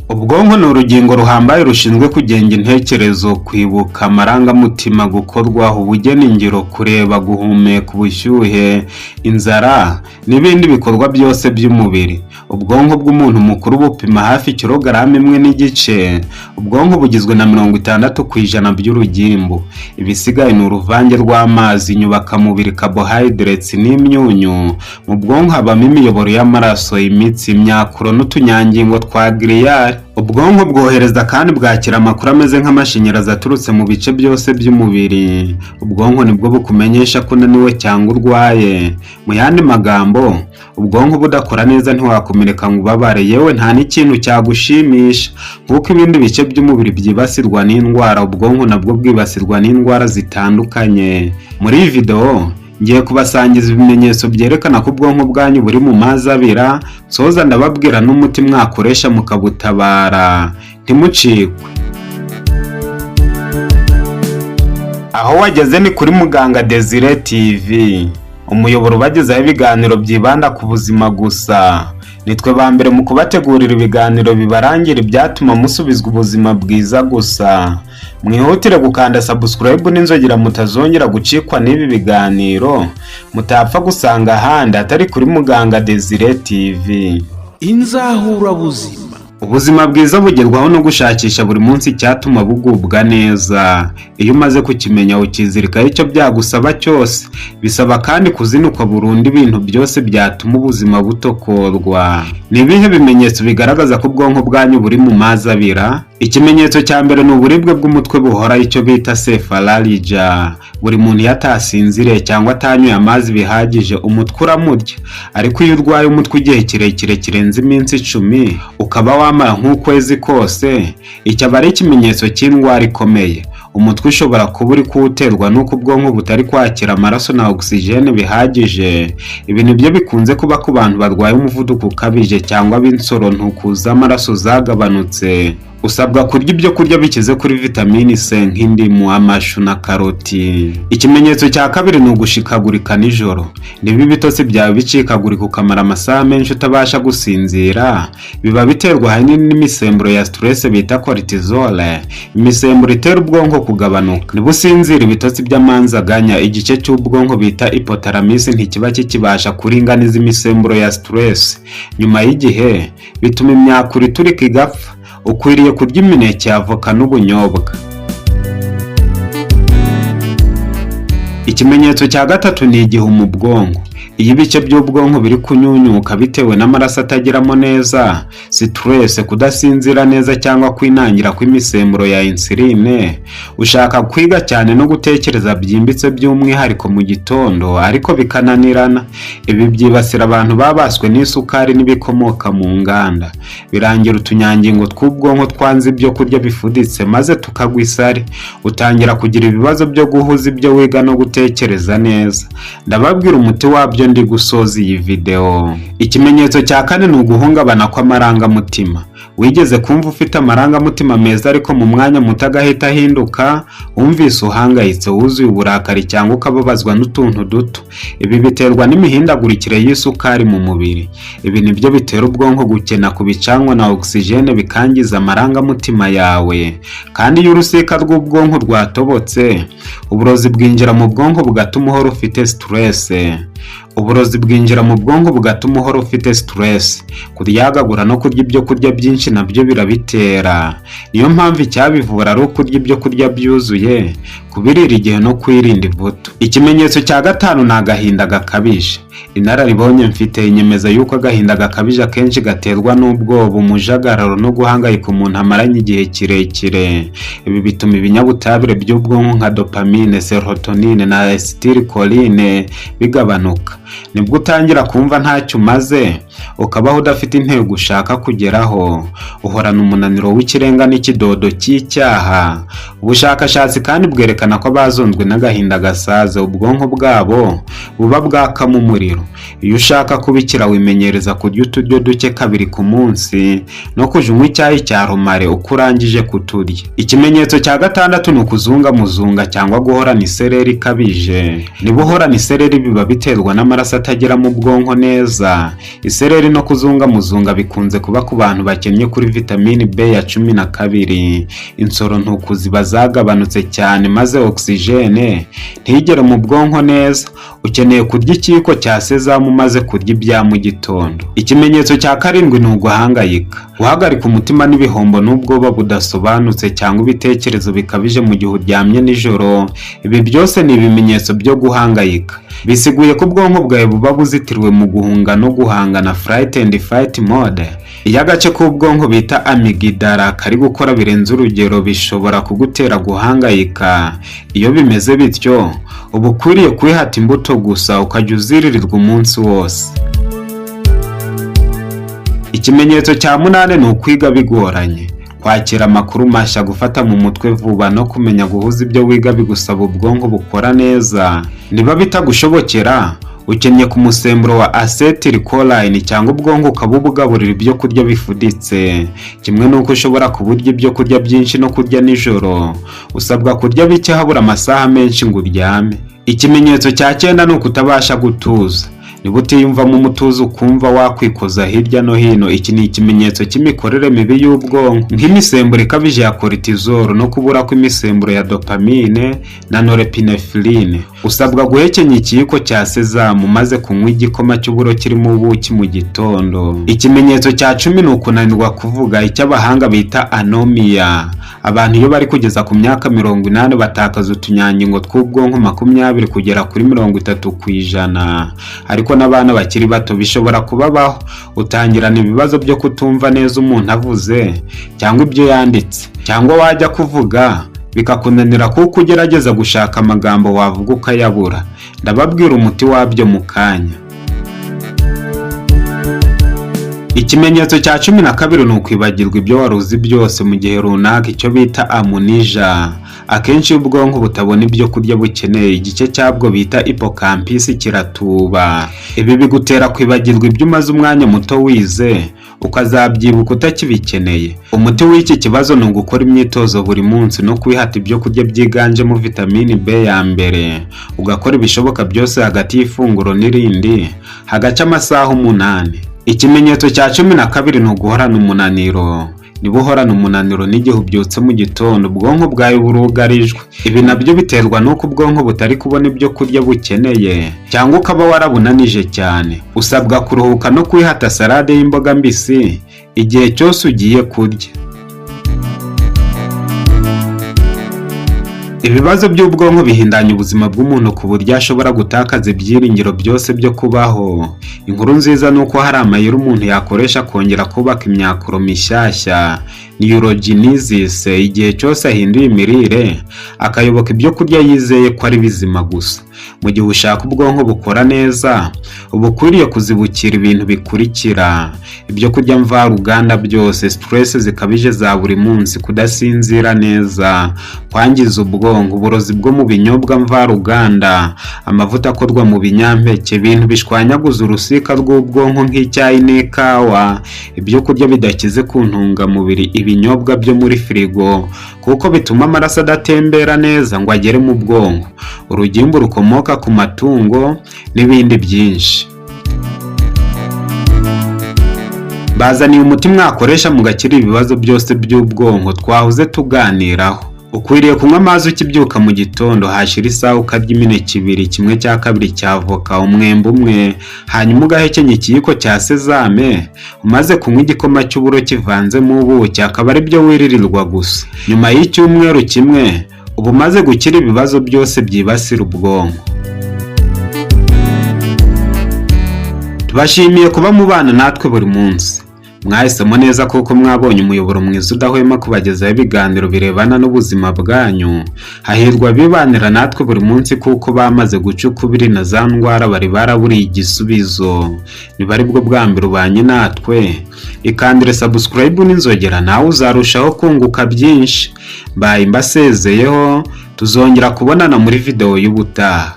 Ubwonko ni urugingo ruhambaye rushinzwe kugenga intekerezo, kwibuka, amarangamutima, gukorwaho, ubugeni ngiro, kureba, guhumeka, ubushyuhe, inzara n'ibindi bikorwa byose by'umubiri. Ubwonko bw'umuntu mukuru bupima hafi kilogarama 1.5. Ubwonko bugizwe na 60% by'urugimbu. Ibisigaye ni uruvange rw'amazi, inyubakamubiri, carbohydrates n'imyunyu. Mu bwonko habamo imiyoboro y'amaraso, imitsi, imyakuro n'utunyangingo twa glial. Ubwonko bwohereza kandi bwakira amakuru ameze nk'amashanyarazi aturutse mu bice byose by'umubiri. Ubwonko nibwo bukumenyesha ko unaniwe cyangwa urwaye. Mu yandi magambo, ubwonko budakora neza ntiwakomereka ngo ubabare, yewe nta n'ikintu cyagushimisha. Nk'uko ibindi bice by'umubiri byibasirwa n'indwara, ubwonko nabwo bwibasirwa n'indwara zitandukanye. Muri iyi video ngiye kubasangiza ibimenyetso byerekana ko ubwonko bwanyu buri mu mazi abira, nsoza ndababwira n'umuti mwakoresha mukabutabara. Ntimucikwe. Aho wageze ni kuri Muganga Desire TV, umuyoboro ubagezaho ibiganiro byibanda ku buzima gusa. Nitwe ba mbere mu kubategurira ibiganiro bibarangira ibyatuma musubizwa ubuzima bwiza gusa. Mwihutire gukanda subscribe n'inzogera mutazongera gucikwa n'ibi biganiro mutapfa gusanga ahandi atari kuri Muganga Desire TV. Inzahurabuzima. Ubuzima bwiza bugerwaho no gushakisha buri munsi icyatuma bugubwa neza. Iyo umaze kukimenya ukizirikaho icyo byagusaba cyose. Bisaba kandi kuzinukwa burundu ibintu byose byatuma ubuzima butokorwa. Ni ibihe bimenyetso bigaragaza ko ubwonko bwanyu buri mu mazi abira? Ikimenyetso cya mbere ni uburibwe bw'umutwe buhora, icyo bita cephalalgia. Buri muntu iyo atasinziriye cyangwa atanyoye amazi bihagije, umutwe uramurya. Ariko iyo urwaye umutwe igihe kirekire kirenze iminsi 10, ukaba wamara nk'ukwezi kose, icyo aba ari ikimenyetso cy'indwara ikomeye. Umutwe ushobora kuba uri kuwuterwa n'uko ubwonko butari kwakira amaraso na ogisijene bihagije. Ibi nibyo bikunze kuba ku bantu barwaye umuvuduko ukabije cyangwa b'insoro ntuku z'amaraso zagabanutse. Usabwa kurya ibyo kurya bikize kuri vitamini C nk'indimu, amashu na karoti. Ikimenyetso cya kabiri ni ugushikagurika nijoro. Niba ibitotsi byawe bicikagurika ukamara amasaha menshi utabasha gusinzira, biba biterwa ahanini n'imisemburo ya stress bita cortisol, imisemburo itera ubwonko kugabanuka. Niba usinzira ibitotsi by'amanzaganya, igice cy'ubwonko bita hypothalamus ntikiba kikibasha kuringaniza imisemburo ya stress. Nyuma y'igihe bituma imyakura iturika igapfa. Ukwiriye kurya imineke, avoka n'ubunyobwa. Ikimenyetso cya gatatu ni igihu mu bwonko. Iyo ibice by'ubwonko biri kunyunyuka bitewe n'amaraso atageramo neza, stress, kudasinzira neza cyangwa kwinangira kw'imisemburo ya insuline, ushaka kwiga cyane no gutekereza byimbitse by'umwihariko mu gitondo, ariko bikananirana. Ibi byibasira abantu babaswe n'isukari n'ibikomoka mu nganda. Birangira utunyangingo tw'ubwonko twanze ibyo kurya bifuditse maze tukagwa isari. Utangira kugira ibibazo byo guhuza ibyo wiga no gutekereza neza. Ndababwira umuti wabyo ndi gusoza iyi video. Ikimenyetso cya kane ni uguhungabana kw'amarangamutima. Wigeze kumva ufite amarangamutima meza ariko mu mwanya muto agahita ahinduka? Wumvise uhangayitse, wuzuye uburakari cyangwa ukababazwa n'utuntu duto. Ibi biterwa n'imihindagurikire y'isukari mu mubiri. Ibi nibyo bitera ubwonko gukena ku bicanwa na ogisijene, bikangiza amarangamutima yawe. Kandi iyo urusika rw'ubwonko rwatobotse, uburozi bwinjira mu bwonko bugatuma uhora ufite stress. Uburozi bwinjira mu bwonko bugatuma uhora ufite stress. Kuryagagura no kurya ibyo kurya byinshi nabyo birabitera. Niyo mpamvu icyabivura ari ukurya ibyo kurya byuzuye, kubirira igihe no kwirinda ivutu. Ikimenyetso cya gatanu ni agahinda gakabije. Inararibonye mfite inyemeza yuko agahinda gakabije akenshi gaterwa n'ubwoba, umujagararo no guhangayika umuntu amaranye igihe kirekire. Ibi bituma ibinyabutabire by'ubwonko nka dopamine, serotonine na acetylcholine bigabanuka. Nibwo utangira kumva ntacyo umaze, ukabaho udafite intego ushaka kugeraho, uhorana umunaniro w'ikirenga n'ikidodo cy'icyaha. Ubushakashatsi kandi bwerekana ko abazonzwe n'agahinda gasaze ubwonko bwabo buba bwakamo umuriro. Iyo ushaka kubikira, wimenyereza kurya uturyo duke kabiri ku munsi no kujya unywa icyayi cya rumare uko urangije kuturya. Ikimenyetso cya gatandatu ni ukuzungamuzunga cyangwa guhorana isereri ikabije. Niba uhorana isereri, biba biterwa n'amaraso atagera mu bwonko neza. Isereri Isereri no kuzungamuzunga bikunze kuba ku bantu bakennye kuri vitamini B ya 12. Insoro ntuku ziba zagabanutse cyane, maze oxygène ntigere mu bwonko neza. Ukeneye kurya ikiyiko cya sésame umaze kurya ibya mu gitondo. Ikimenyetso cya karindwi ni uguhangayika, guhagarika umutima n'ibihombo n'ubwoba budasobanutse cyangwa ibitekerezo bikabije mu gihe uryamye nijoro. Ibi byose ni ibimenyetso byo guhangayika. Bisiguye ko ubwonko bwawe buba buzitiriwe mu guhunga no guhangana, flight and fight mode. Iyo agace k'ubwonko bita amygdala kari gukora birenze urugero, bishobora kugutera guhangayika. Iyo bimeze bityo, uba ukwiriye kwihata imbuto gusa, ukajya uziririrwa umunsi wose. Ikimenyetso cya munani ni ukwiga bigoranye. Kwakira amakuru mashya, gufata mu mutwe vuba no kumenya guhuza ibyo wiga bigusaba ubwonko bukora neza. Niba bitagushobokera, ukennye ku musemburo wa acetylcholine cyangwa ubwonko ukaba ubugaburira ibyo kurya bifuditse. Kimwe n'uko ushobora kuburya ibyo kurya byinshi no kurya nijoro, usabwa kurya bike habura amasaha menshi ngo uryame. Ikimenyetso cya cyenda ni ukutabasha gutuza. Niba utiyumvamo umutuzo, ukumva wakwikoza hirya no hino, iki ni ikimenyetso cy'imikorere mibi y'ubwonko, nk'imisemburo ikabije ya cortisol no kubura kw'imisemburo ya dopamine na norepinephrine. Usabwa guhekenya ikiyiko cya sésame umaze kunywa igikoma cy'uburo kirimo ubuki mu gitondo. Ikimenyetso cya 10 ni ukunanirwa kuvuga, icyo abahanga bita anomia. Abantu iyo bari kugeza ku myaka 80 batakaza utunyangingo tw'ubwonko 20 kugera kuri 30%, ariko n'abana bakiri bato bishobora kubabaho. Utangirana ibibazo byo kutumva neza umuntu avuze cyangwa ibyo yanditse, cyangwa wajya kuvuga bikakunanira kuko ugerageza gushaka amagambo wavuga ukayabura. Ndababwira umuti wabyo mu kanya. Ikimenyetso cya 12 ni ukwibagirwa ibyo wari uzi byose mu gihe runaka, icyo bita amnesia. Akenshi iyo ubwonko butabona ibyo kurya bukeneye, igice cyabwo bita hippocampus kiratuba. Ibi bigutera kwibagirwa ibyo umaze umwanya muto wize, ukazabyibuka utakibikeneye. Umuti w'iki kibazo ni ugukora imyitozo buri munsi no kwihata ibyo kurya byiganjemo vitamini B ya mbere, ugakora ibishoboka byose hagati y'ifunguro n'irindi hagaca amasaha 8. Ikimenyetso cya 12 ni uguhorana umunaniro. Niba uhorana umunaniro n'igihe ubyutse mu gitondo, ubwonko bwawe burugarijwe. Ibi nabyo biterwa n'uko ubwonko butari kubona ibyo kurya bukeneye cyangwa ukaba warabunanije cyane. Usabwa kuruhuka no kwihata salade y'imboga mbisi igihe cyose ugiye kurya. Ibibazo by'ubwonko bihindanya ubuzima bw'umuntu ku buryo ashobora gutakaza ibyiringiro byose byo kubaho. Inkuru nziza ni uko hari amayeri umuntu yakoresha akongera kubaka imyakuro mishyashya, neurogenesis, igihe cyose ahinduye imirire, akayoboka ibyo kurya yizeye ko ari bizima gusa. Mu gihe ushaka ubwonko bukora neza, uba ukwiriye kuzibukira ibintu bikurikira: ibyo kurya mvaruganda byose, stress zikabije za buri munsi, kudasinzira neza, kwangiza ubwonko, uburozi bwo mu binyobwa mvaruganda, amavuta akorwa mu binyampeke, ibintu bishwanyaguza urusika rw'ubwonko nk'icyayi n'ikawa, ibyo kurya bidakize ku ntungamubiri, ibinyobwa byo muri firigo kuko bituma amaraso adatembera neza ngo agere mu bwonko, urugimbu rukomoka ku matungo n'ibindi byinshi. Bazaniye umuti mwakoresha mugakira ibibazo byose by'ubwonko twahoze tuganiraho. Ukwiriye kunywa amazi ukibyuka mu gitondo, hashira isaha ukarya imineke ibiri, 1/2 cya avoka, umwembe umwe, hanyuma ugahekenya ikiyiko cya sésame umaze kunywa igikoma cy'uburo kivanzemo ubuki, akaba ari byo wiririrwa gusa. Nyuma y'icyumweru kimwe uba umaze gukira ibibazo byose byibasira ubwonko. Tubashimiye kuba mubana natwe buri munsi. Mwahisemo neza kuko mwabonye umuyoboro mwiza udahwema kubagezaho ibiganiro birebana n'ubuzima bwanyu. Hahirwa abibanira natwe buri munsi kuko bamaze guca ukubiri na za ndwara bari baraburiye igisubizo. Niba ari bwo bwa mbere ubanye natwe, ikandire subscribe n'inzogera, nawe uzarushaho kunguka byinshi. Mbaye mbasezeyeho, tuzongera kubonana muri video y'ubutaha.